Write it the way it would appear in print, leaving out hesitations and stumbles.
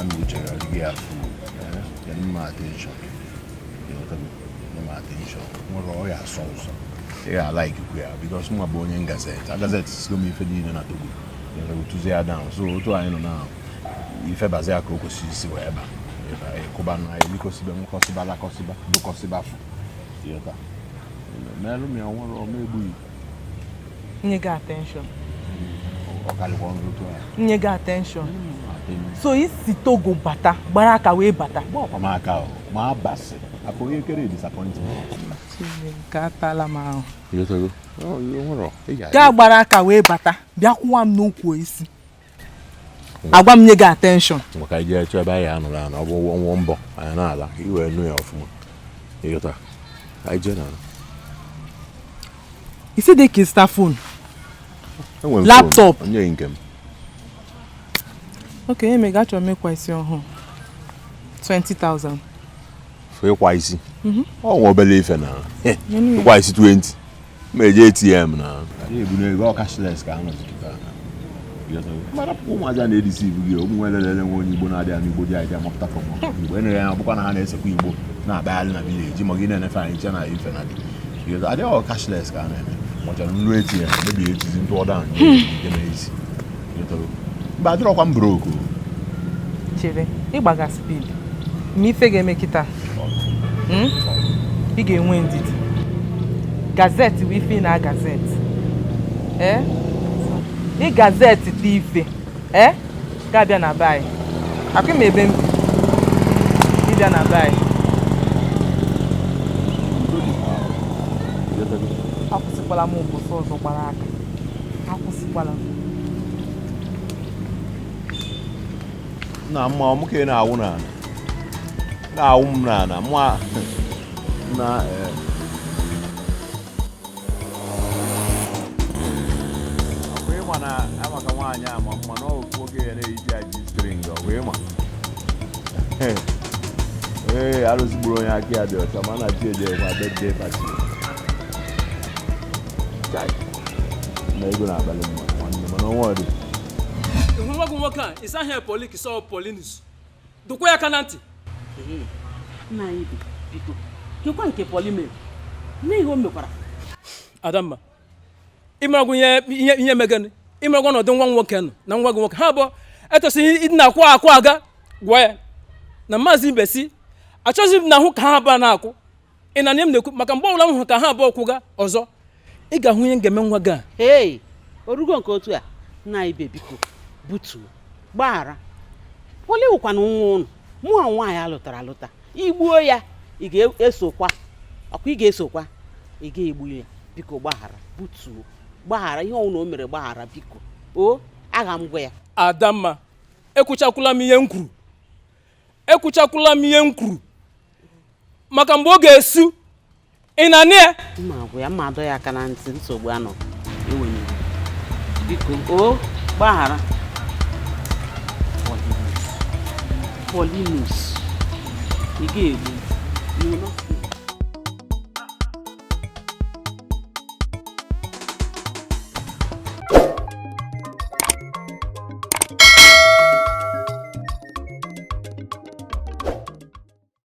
m chere gị afụ nyere m attention. Ịghọtago? Nye m attention. Nwere ọ ya asọ ụsọ. Ị ga-alaikikwu ya because nwa bụ onye gazette. A gazette sigo m ife niile na Togo. Ịghọtago? Tụzie ya down. So otu anyị nọ na ife bazi ya ka o kwesịrị isi wee ba. Ịkụba na elikọsiba nwekọsịba lakọsịba dụkọsịba fụ. Ịghọta? Meelụ m ya nwere ọma egbughị. Nye gị attention. Ọ karịkwa ọnụ otu a. Nye gị attention. So isi Togo bata, gbara aka wee bata. Gbakwa m aka o, ma abasị. Afọ onye kere disappointment. Chineke atala m ahụ. Ịghọtago? Ọ, nwere ị ga- Gaa gbara aka wee bata, bịa kwụwa m n'ukwu isi. Agwa m nye gị attention. Maka anyị jee chọọ ebe anyị anọrọ ana, ọ bụ ọnwụ mbọ anyị na-ala iwee nụ ya ọfụma. Ịghọta? Anyị jee na Isi dị ka ịzụta phone. Enwere m Laptop. phone, onye nke m. Ok, emega achọrọ m ịkwa isi ọhụụ. 20,000. Fụ ịkwa isi. Ọ nwe obere ife na ịkwa isi 20. Ma eje ATM na. Anyị ebu n'ego ọ cashless ka a nọzi kịta na. Ịghọtago? Mara pụkwa ụmụazị a na-edisi ibu gị ụmụ nwe lelele nwe onye Igbo na-adịghị anụ Igbo ji anyị amapụta from Igbo enere ya ọbụkwa na ha na-esekwa Igbo na-akpagharị na village ma gị na-enefe anyị nche na ife na dị. Ịghọta? Adịghị ọ cashless ka a na-eme. Mọchara nlu ATM mebie echizi ntụ ọda nke na-esi. Ịghọtago? Mba adịrọkwa m broke. Chere, ịgbaga speed. Ma ife ga-eme kịta. Ị ga-enwe ndidi. Gazette bụ ife ị na-agazette. Ee? Ị gazette te ife. Ee? Ga-abịa na be anyị. Akwụ m ebe m bi. Ịbịa na be anyị. Akwụsịkwala m ụbọchị ọzọ gbara aka. Akwụsịkwala m. Na mma ọmụ ka ị na-awụ n'ala. Na-awụ m n'ala mma na ọkwa ịma na amaka nwaanyị ama mma na ofu nwoke ya na-eyiji ya ji string ọkwa ịma. Ee, arụsị gburu onye aka ya dị ọcha ma na chi eje kwa birthday party. Chai. Na ego na-abalị mma nwanne mana ọnwa dị. Ịhụ nwa gị nwoke a ịsa ahịa Polik sọ Polinus dụkwa ya aka na ntị. Nna anyị bi biko kekwa nke Poli mere n'ihe o mekwara. Adamma, ịmaragwụ ihe ihe ihe megani ịmaragwụ ọnọdụ nwa m nwoke nọ na nwa gị nwoke ha abụọ etosighị ịdị na-akwụ akwụ aga gwa ya na maazị Ibesi achọghịzi m na ahụ ka ha abụọ na-akwụ ị na m na-ekwu maka mgbe ọbụla m hụrụ ka ha abụọ kwụga ọzọ ị ga-ahụ ihe m ga-eme nwa gị a. Hei, orugo nke otu a nna anyị be biko butuo gbaghara Poli wụkwana nwa ụnụ mụọ nwaanyị alụtara alụta igbuo ya ị ga-esokwa ọkwa ị ga-esokwa ị ga-egbu ya biko gbaghara butuo gbaghara ihe ọnwụ na o mere gbaghara biko o agha m gwa ya. Adamma, ekwuchakwula m ihe m kwuru ekwuchakwula m ihe m kwuru maka mgbe ọ ga-esu ị na ya. Mma agwa ya mma adọ ya aka na ntị nsogbu anọ enweghị biko o gbaghara Polinus Polinus ị ga-egbu.